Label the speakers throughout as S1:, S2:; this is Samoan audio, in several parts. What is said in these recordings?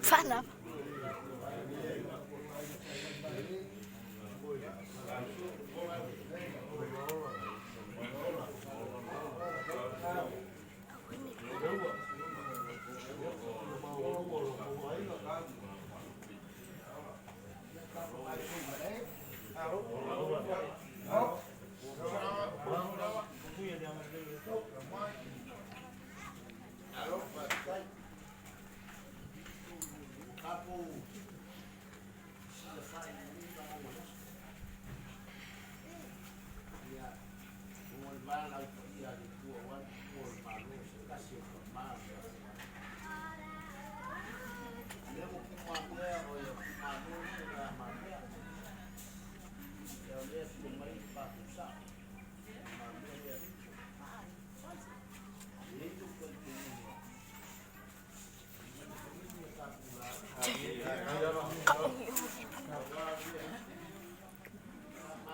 S1: Fala.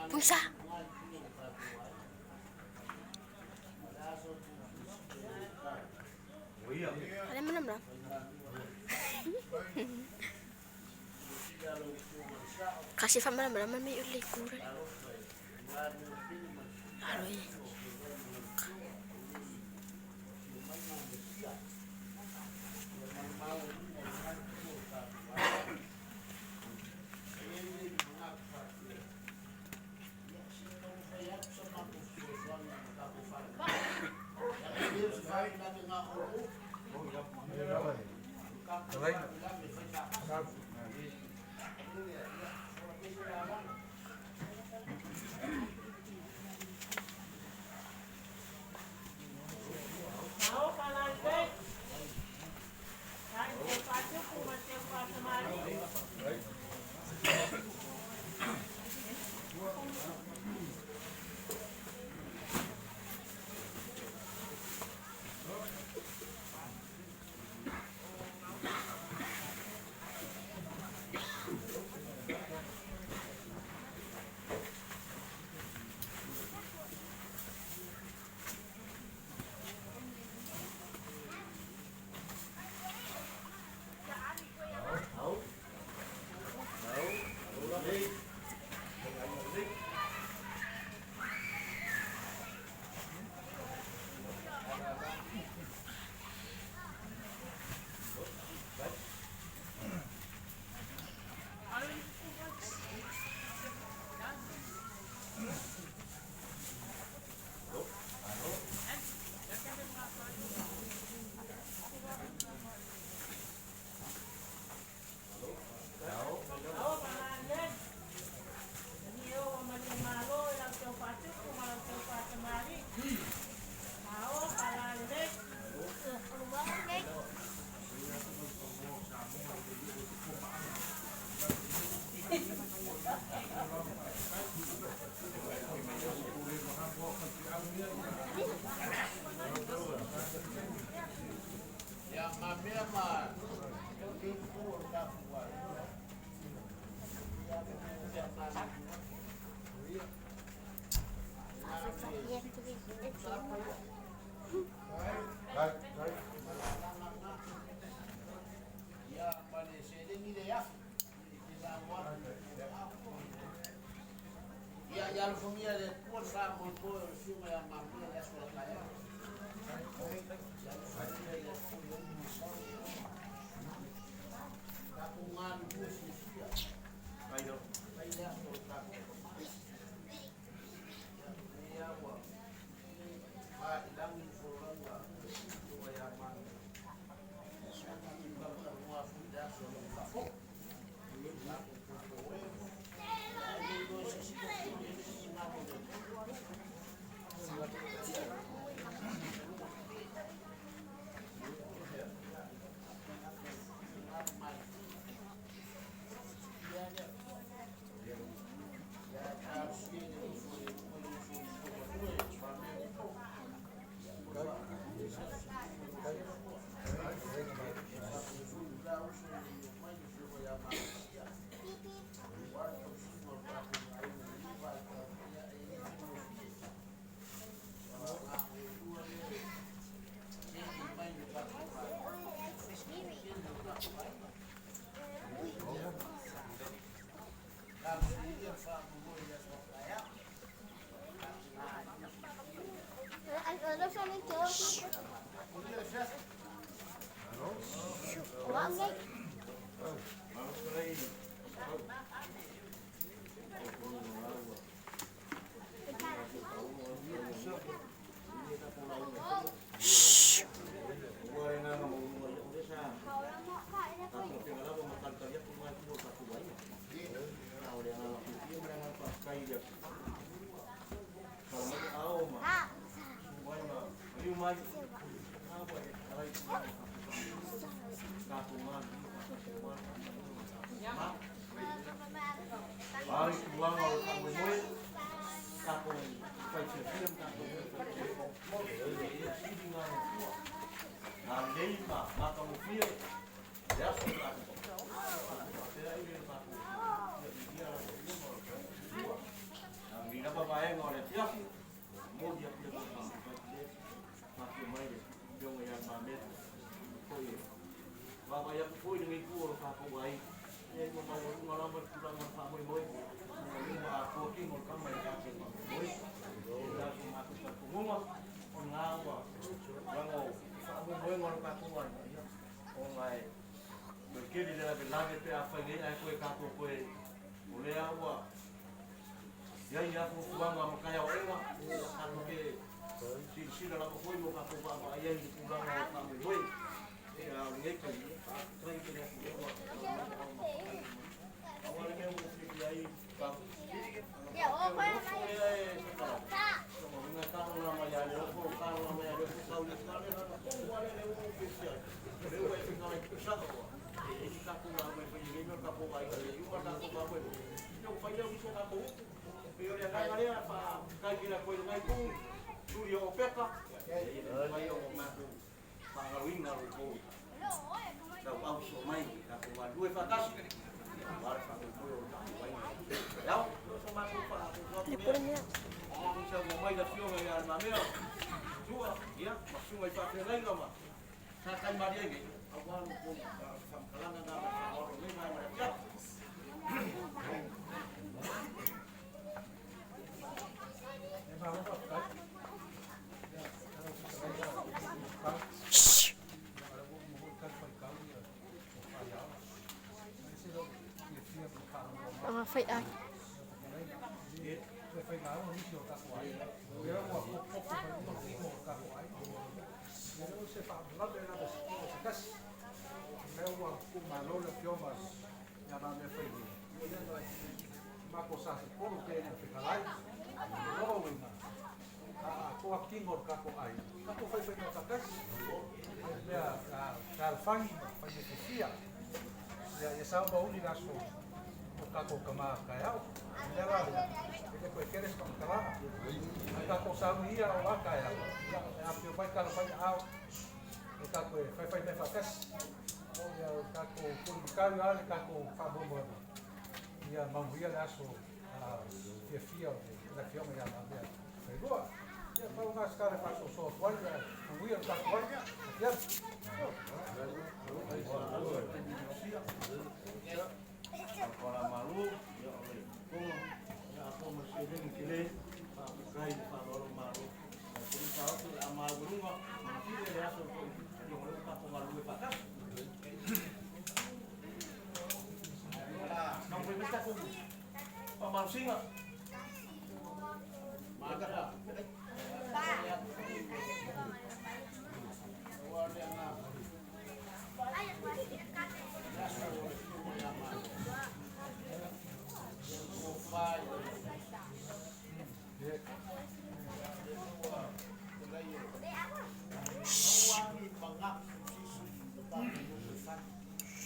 S1: Pusa. Alam mo naman. Kasi fa mala mala may uli kura. Alo eh.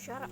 S1: Shut up.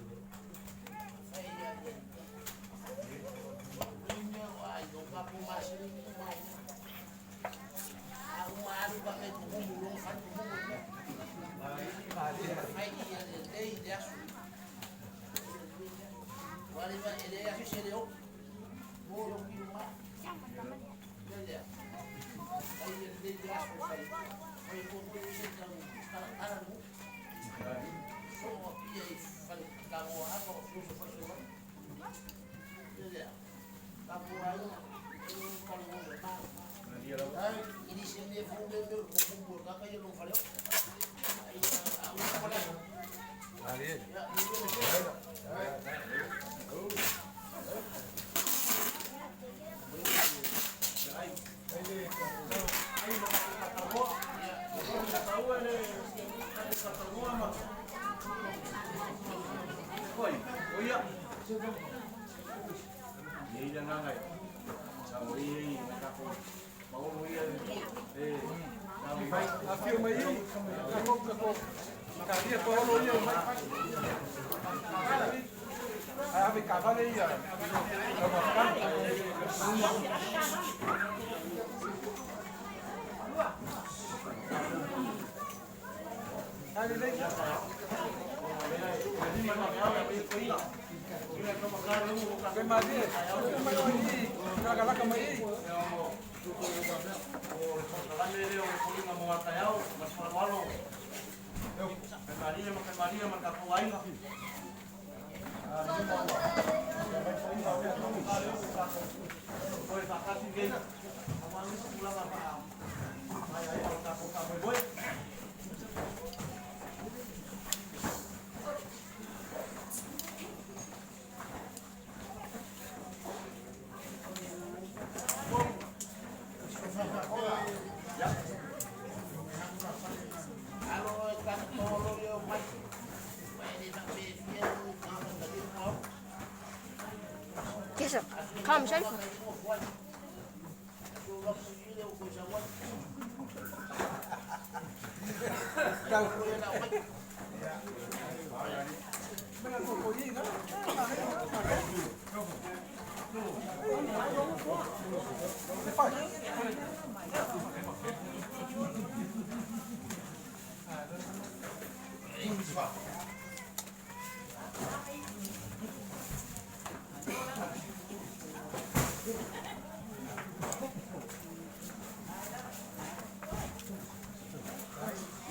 S1: Keso, kom selv.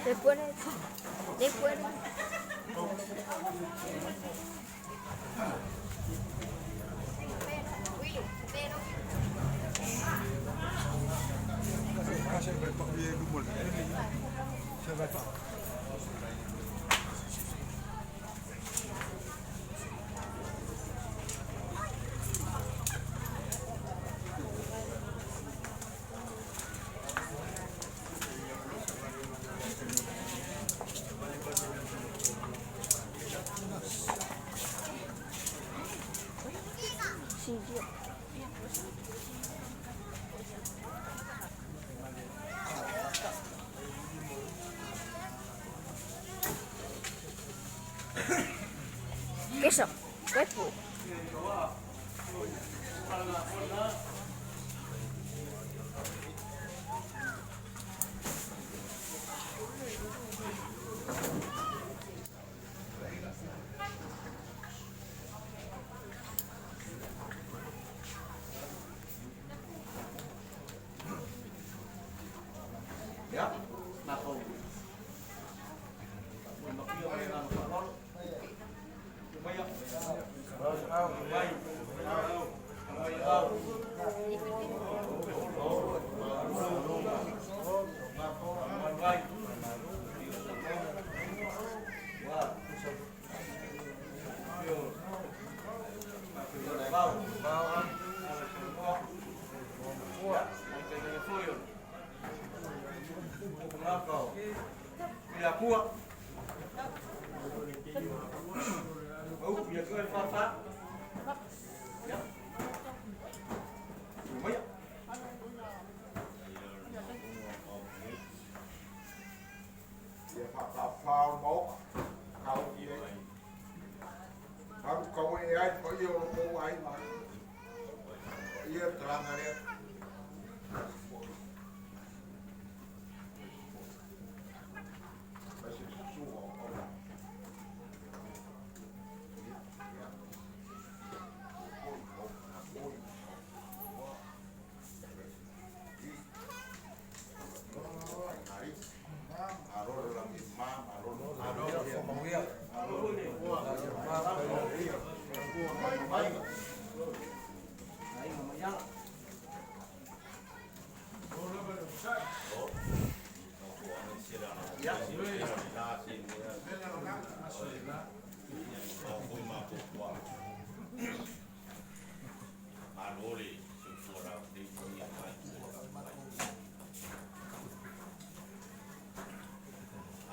S1: Det burde det burde Sige. Keso, Kepu.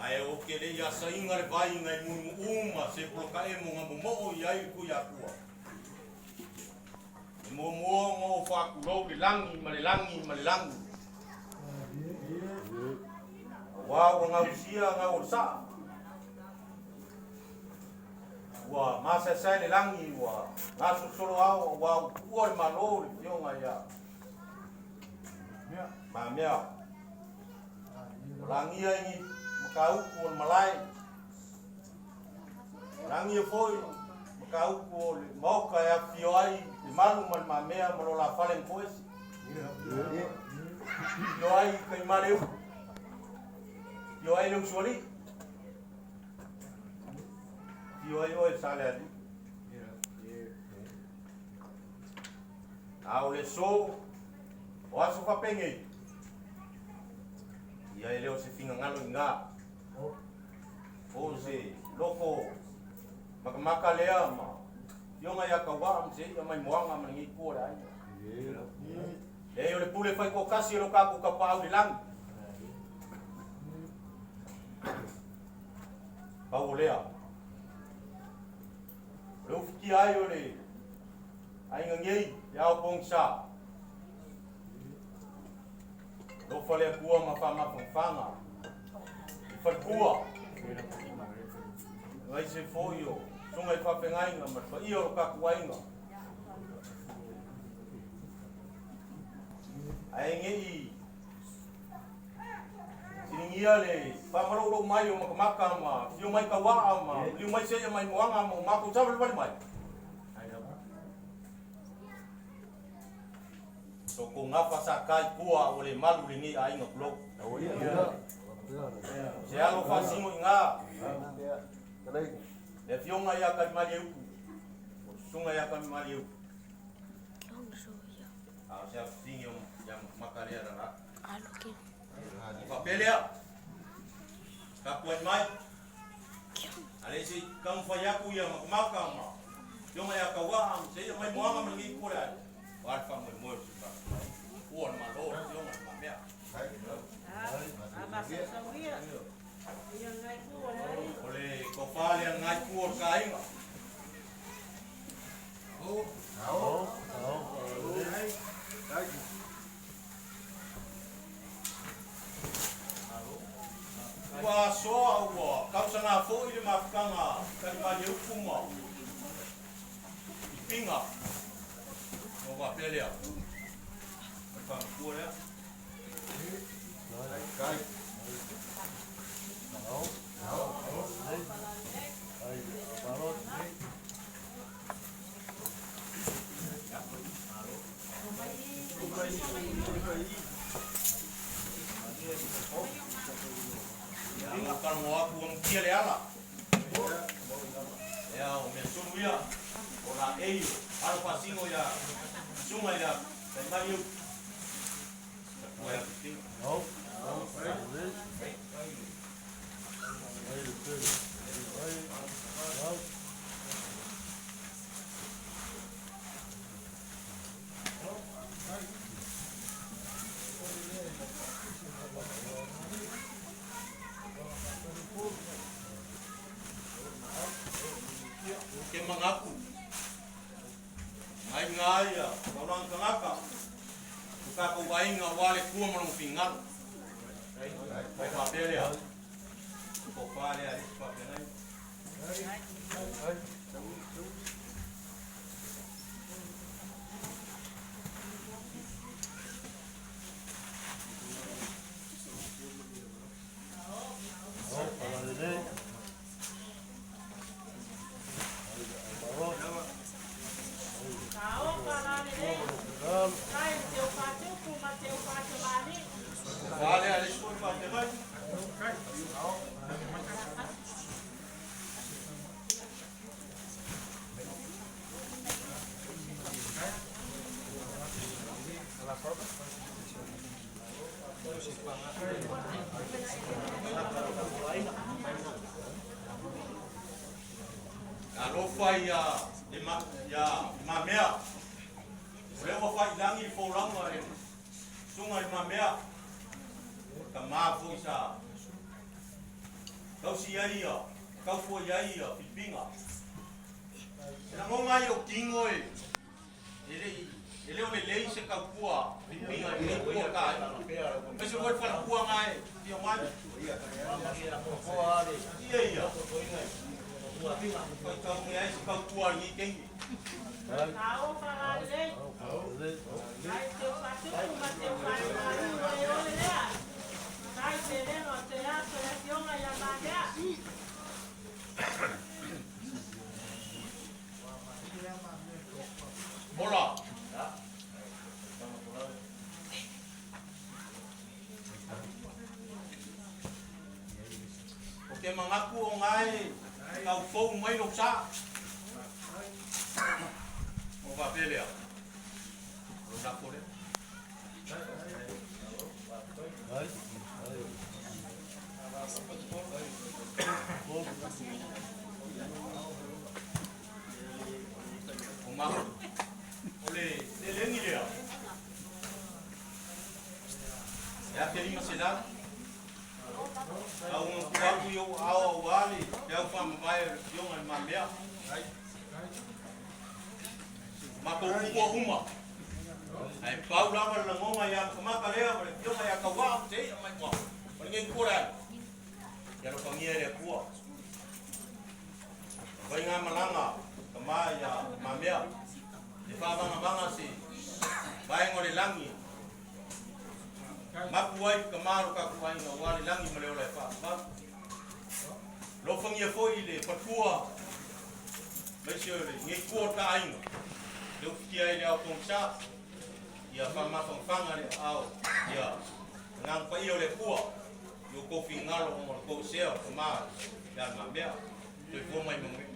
S2: Ae o ke le ia sainga le vainga i mumu uma se poloka e mo ngā mo i ai ku ia kua. muamua ona ou faatulou le lagi ma le lagi ma le lagi. Aua ua gausia gau o le saa. Ua masaesae le lagi, ua gasolosolo ao, aua ua tuua le Malo i le Afioga ia Mamea. Ua lagia i ni mataupu o le malae, ua lagia foi mataupu o le maota e afifio ai le Malu ma le Mamea ma lo la fale na toese. Afifio ai Taimaleupu, afifio ai le Usoalii. Afio ai oe Salealii. A o le aso, o aso faapenei, ia e le o se finagalo i ina, o se loko makamaka lea ma Afioga ia Tauaa ma seia mai Moaga ma lenei itu o le aiga. Leai o le pule faitoatasi e lo tatou tapaau i le lagi. Pau o lea, o le ufitia ai o le aiga nei, le ao pogisa, alofa le Atua ma faamafanafana i faletua, aemaise foi o susuga i faafeagaiga ma le paia o lo tatou aiga. Ae ne i Siligia le faamaloulou mai o Makamaka ma afio mai Tauaa ma liu mai seia mai Moaga ma o matou savalivali mai. So kou gafa sa kai tua ua le malu lenei aiga tulou. Se alo faasino i ga le afioga ia Kalimalieupu, o le susuga ia Kalimalieupu. A o se afifini o ia Makamaka lea lala. Ona faapea lea, Tapuai mai, a le se i taumafai atu ia Makamaka ma Afioga ia Tauaa ma seia mai Moaga ma lenei itu o le aiga, aua le faamoemoe o si o tatou aiga. Ua le Malo o le Afioga i le Mamea. O le tofa lea lena itu o le ta aiga. Ua asoa ua tausaga foi le mafutaga Talimalieupu ma Pipiga. Ona faapea lea, o le faamatua lea. Ia talanoa atu ua mutia le ala. Ia o mea sulu ia, o laei o alo faasino ia susuga ia Taimaliu. Tapuai atu tino. Ke manatu, ngai ngā ia, taulanga tangata, ko tātou aiga aua le Atua ma lona finagalo. Mai faapea lea, tofa lea a le isi faafeagai. Tofa lea a le isi foi faafeagai. Alofa ia ia Mamea. O lea ua faiilagi le folauga e le Susuga i le Mamea, o le tama foi sa tausi ai ia, taufu ai ia Filipiga. E lagona ai lou tino e le i E le o lelei se taupua pipiga i lenei pua ka ai. Aemaise foi le falepua na e afio mai. Ia ia. Faitauina ai se tautua i lenei taimi. Ola. Ou te manatu o na e tau fou mai lou sa. Ona faapea lea, o lou lafo lea. O ma, o le seleni lea, e 1500. A ua tuu atu i ou aao aua le feau faamavae o le Afioga i Le Mamea. Matou ua uma, ae pau lava le lagona ia Makamaka lea ma le Afioga ia Tauaa ma seia mai ua ma lenei itu o le aiga. Ia alofagia e le Atua. Faigamalaga tama ia Mamea, le faavagavaga se vaega o le lagi mapu ai tama lo tatou aiga aua le lagi ma le ola e faavavau. Alofagia foi le fatua aemaise o lenei tua o le ta aiga, le ufitia ai le ao pogisa, ia faamafanafana le aao ia agaga paia o le Atua i outou finagalo ona o le toesea o tama ia Le Mamea. Soifua ma ia manuia.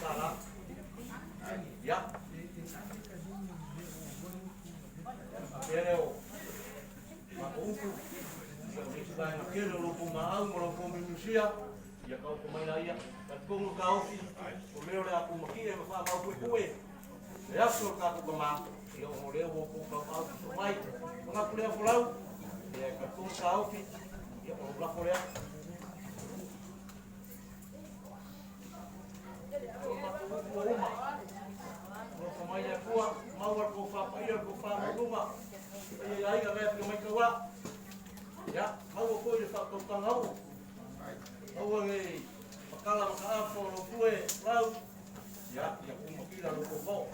S3: tala. Ia. Faapea lea o matou upu, ia o le isi vaega tele o lo outou maau ma lo outou miumiusia, ia taoto mai laia. Talitonu le taofi, o lea o le a tumatie ma faamaupuepue le aso o le tatou tama, ia ona o lea ua outou tauaau sosoo mai. Manatu lea Folau, ia e talitonu le taofi, ia o lou lafo lea. O matou upu ua uma. Alofa mai le Atua, maua le tofa paia, le tofa maualuga, le paia i aiga la e afio mai tauā. Ia, maua foi le faautautaga oo. Aua ne i matala mataafa o lou pue lau, ia, ia tumatila lo outou vao.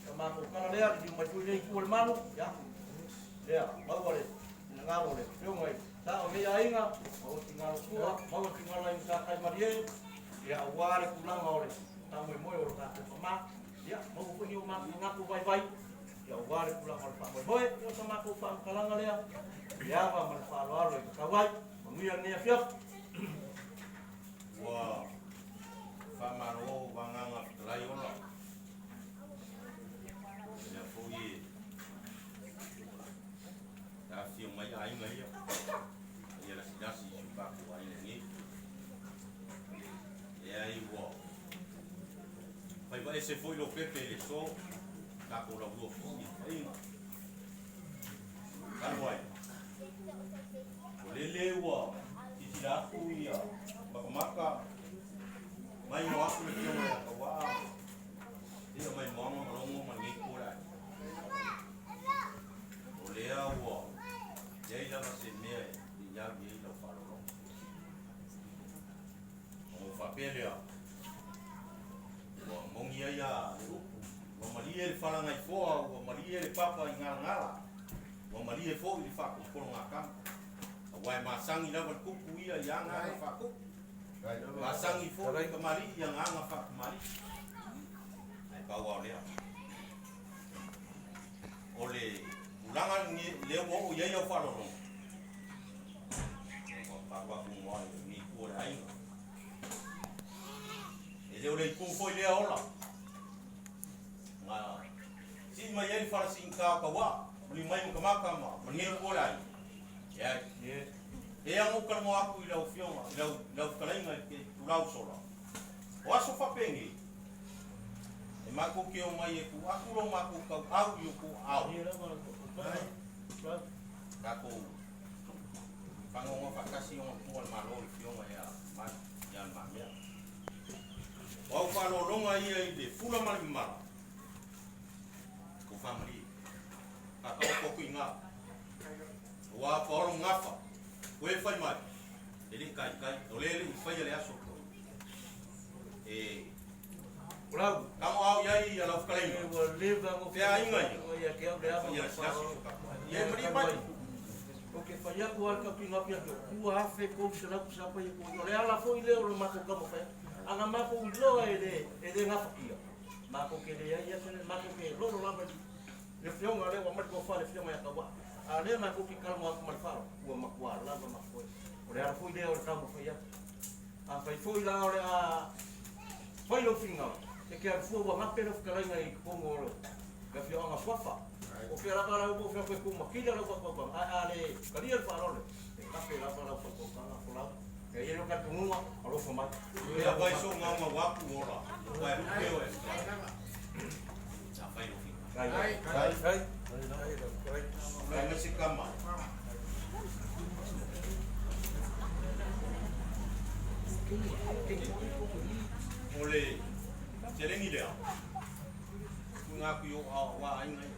S3: Ia matou tala lea, liliu mai foi lea itu o le malu, ia, lea, maua le finagalo o le Afioga i le Sao o lenei aiga, maua le finagalo tua, maua le finagalo o Aiga Sa Taimalie, ia, aua le tulaga o le faamoemoe o lo tatou tama, ia, maua foi ni o matou manatu vaivai, ia, aua le tulaga o le faamoemoe. Ia, o sa matou faamatalaga lea, i le ava ma le faaaloalo e tatau ai. Manuia lenei afiafi.
S2: Ua faamalo vagaga fetalai ola. Lea foi e afifio mai aiga ia, ia lasilasi i si o tatou aiga nei. Leai ua faiva ese foi Lopepe i le aso, tatou laulua fesilafaiga. Talu ai, o lele ua silasila atu ia makamaka mai o aku le Afioga ia Tauaa, ia mai Moaga ma Logo ma lenei itu o le aiga. O lea ua i ai lava se mea e iau i ai lau faaaloalo. Ona ou faapea lea, ua moni ai a le upu, ua malie le falagaifoa, ua malie le papa i galagala, ua malie foi le faatopologakama. Aua e masagi lava le tupu ia i agaga faatupu, masagi foi le tamalii i agaga faatamalii. Ae pau lava o lea, o le tulaga lea ua oo i ai au faaaloaloga, ua palu atu ngoa i lenei itu o le aiga. E le o le itu foi lea ola, na sii mai ai le fala siigata o Tauaa, maliu mai Matamata ma lenei itu o le aiga. Leai. E ana ou talanoa atu i lau afioga, i lau fetalaiga i te itula ua sola. O aso faapenei, e matou te omai e tuu atu lo matou tauau i outou aao. Tatou faanoanoa faatasi ona tua le Malo i le afioga ia Le Mamea. O au faaaloaloga ia i le fula ma le mamala, ua faamalie. Faataoto atu i ina. Aua Paolo gafa, koe fai mai, e le i taitai, o lea e le i faia le aso. E
S3: Folau.
S2: tago ao i ai ia lau fetalaiga.
S3: Ua leva ona
S2: Fea aiga ia?
S3: Ia te au le ava
S2: Faia
S3: ma
S2: lasilasi
S3: faaaloalo.
S2: so tatou. Ia e malie mai.
S3: Ou te fai atu lava le tautino atu ia te au, 2300 sa fai atu ai. O le ala foi lea o le matou taumafai atu. Ana matou iloa e le e le gafatia, matou te leai atu, matou te lolo lava i le afioga lea ua aumai le tofa a le afioga ia Tauaa. A o lea matou te talanoa atu ma le faaaloalo, ua matua lava ma totoe. O le ala foi lea o le taumafai atu. Afai foi la o le a fai lou finagalo, e te alu fua ua gape lau fetalaiga i totonu o le afioaga Suafa. O fea lava lau o fea koe ku makila lau fautautaga, ae a le talia le faaaloalo, e gape lava lau fautautaga folau. E i ai lou talitonuga, alofa mai.
S2: Ia vai sou gaugau atu ola, ua e lupe oe e fetalai. Sa fai lou finagalo. Tulai mai se tama. O le seleni lea, tuuina atu i ou aao aua aiga ia.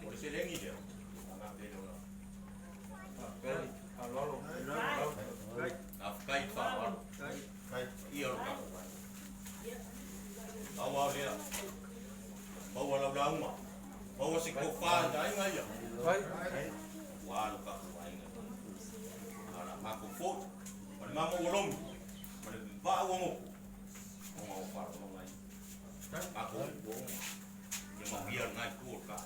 S2: O le seleni lea, Faafetai i le faaaloalo. Paia o lo tatou aiga. Pau lava o lea, maua lau lauga, maua se tofa i aiga ia. Ua lo tatou aiga. A o le a matou foi, ma le mama ua lomi, ma le vaa ua goto, ona o faalogologo ai. Matou upu ua uma. Ia manuia lena itu o le taeao.